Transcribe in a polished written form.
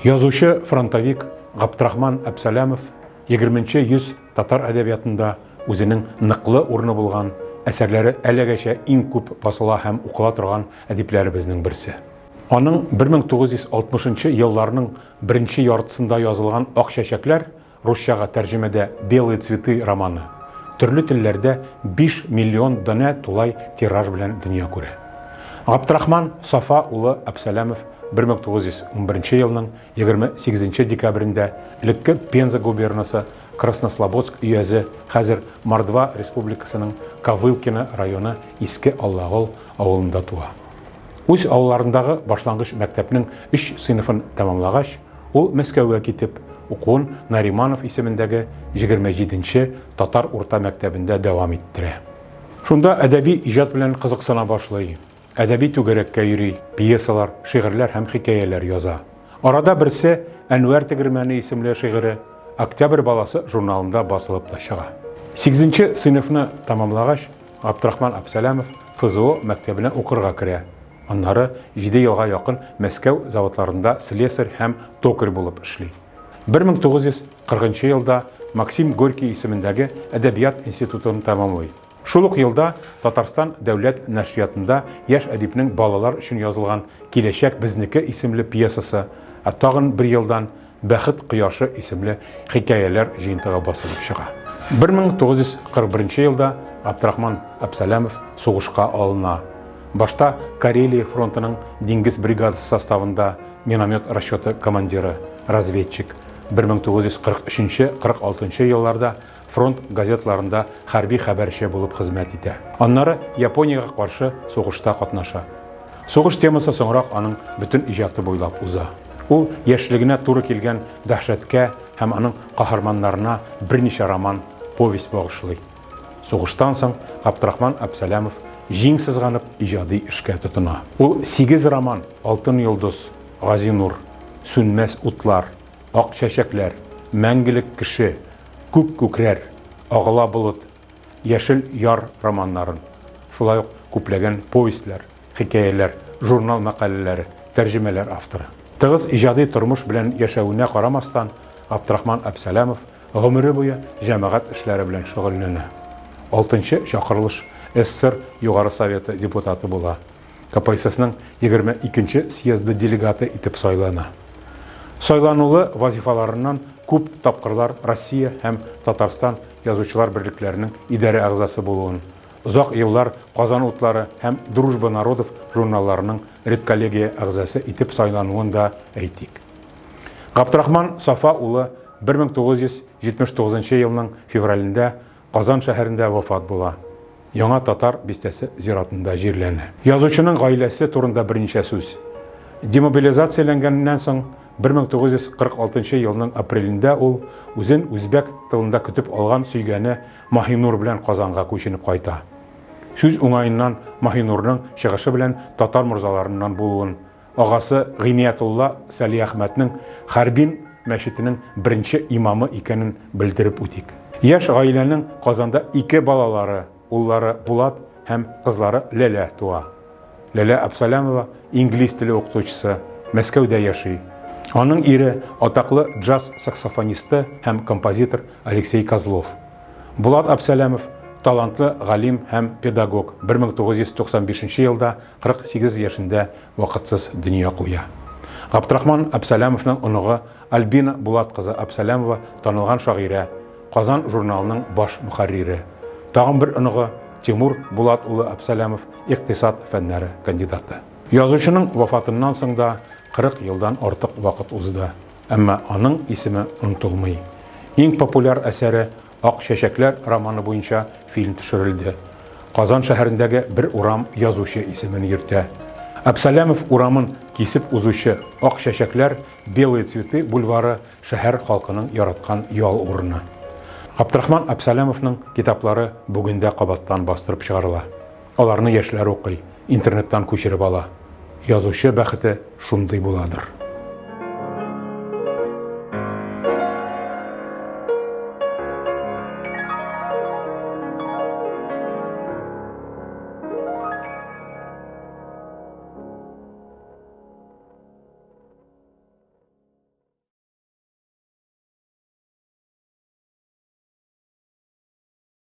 Язучы, фронтовик Габдрахман Әпсәләмов егерменче йөз татар әдәбиятында үзенең ныклы урыны булган, әсәрләре әлегәчә иң күп басыла һәм укыла торган әдипләребезнең берсе. Аның 1960 нчы елларның беренче яртысында язылган Ак чәчәкләр Русчага тәрҗемәдә Белые цветы романы төрле телләрдә 5 миллион данә тулай тираж белән дөнья күрә. Габдрахман Сафа улы Әпсәләмов 1911 елның 28 декабрендә элекке Пенза губернасы Краснослободск өязе, хәзер Мордва Республикасының Ковылкино районы Иске Аллагол авылында туа. Үз авылларындагы башлангыч мәктәпнең өч сыйныфын тәмамлагач, ул Мәскәүгә китеп, укуын Нариманов исемендәге 27 нче татар урта мәктәбендә дәвам иттерә. Шунда әдәби иҗат белән кызыксына башлый, әдәби түгәрәккә йөри, пьесалар, шигырьләр һәм хикәяләр яза. Арада берсе Әнвәр тегермәне исемле шигыре Октябрь баласы журналында басылып та чыга. Сигезенче сыйныфны тәмамлагач, Габдрахман Абсәләмов ФЗО мәктәбенә укырга керә. Аннары җиде елга якын Мәскәү заводларында слесарь һәм токарь булып эшли. 1940 нчы елда Максим Горький исемендәге Әдәбият институтын тәмамлый. Шул ук елда Татарстан дәүләт нәшриятында яшь әдипнең балалар өчен язылган Киләчәк безнеке исемле пьесасы, ә тагын бер елдан Бәхет кояшы исемле хикәяләр җыентыгы басылып чыга. 1941 елда Абдрахман Әпсәләмов сугышка алына. Башта Карелия фронтының диңгез бригадасы составында миномет расчеты командиры, разведчик. 1943-46 елларда фронт газетларында хәрби хәбәрче булып хезмәт итә. Аннары Япониягә каршы сугышта катнаша. Сугыш темасы соңрак аның бөтен иҗаты буйлап уза. Ул яшьлегенә туры килгән дәһшәткә һәм аның каһарманнарына берничә роман, повесть багышлый. Сугыштан соң Габдрахман Әпсәләмов җиң сызганып иҗади эшкә тотына. Ул сигез роман, Алтын йолдыз, Газинур, Сүнмәс утлар, Ак чәчәкләр, Мәңгелек кеше, Күк күкрәр, Агыла болыт, Яшел яр романнарын, шулай ук күпләгән повестьләр, хикәяләр, журнал мәкаләләре, тәрҗемәләр авторы. Тыгыз иҗади тормыш белән яшәвенә карамастан, Абдрахман Әпсәләмов гомере буе җәмәгать эшләре белән шөгыльләнә. Алтынчы чакырылыш СССР Югары Советы депутаты була. КПССның 22 нче съезды делегаты итеп сайлана. Сайланулы вазифаларыннан күп тапкырлар Россия һәм Татарстан Язучылар берлекләренең идарә әгъзасы булуын, озак еллар Казан утлары һәм Дружба народов журналларының редколлегия әгъзасы итеп сайлануын да әйтик. Габдрахман Сафа улы 1979 елның февралендә Казан шәһәрендә вафат була. Яңа Татар бистәсе зиратында җирләнә. Язучының гаиләсе турында берничә сүз. Демобилизацияләнгәннән соң 1946 елның апрелендә ул үзен үзбәк тылында көтеп алган сөйгәне Маһинур белән Казанга күченеп кайта. Сүз уңаеннан Маһинурның чыгышы белән татар морзаларыннан булуын, Агасы Гыйниятулла Сәлиәхмәтнең Харбин мәчетенең беренче имамы икәнен белдереп үтик. Яшь гаиләнең Казанда ике балалары, уллары Булат һәм кызлары Ләлә туа. Ләлә Абсалямова инглиз теле укытучысы, Мәскәүдә яши. Аның ире, атаклы джаз саксофонисты һәм композитор Алексей Козлов. Булат Абсалямов, талантлы галим һәм педагог, 1995 елда 48 яшендә вакытсыз дөнья куя. Габдрахман Абсалямовның оныгы Альбина Булат кызы Абсалямова танылган шагыйрә, Казан журналының баш мөхәррире. Тагын бер оныгы Тимур Булат улы Абсалямов икътисад фәннәре кандидаты. Язучының вафатыннан соң да 40 елдан артык вакыт узды, әмма аның исеме онытылмый. Иң популяр әсәре Ак чәчәкләр романы буенча фильм төшерелде. Казан шәһәрендәге бер урам язучы исемен йөртә. Әпсәләмов урамын кисеп узучы Ак чәчәкләр, Белые цветы бульвары шәһәр халкының яраткан ял урыны. Габдрахман Әпсәләмовның китаплары бүген дә кабаттан бастырып чыгарыла. Аларны яшьләр укый, интернеттан күчереп ала. Язучы бәхете шундый буладыр.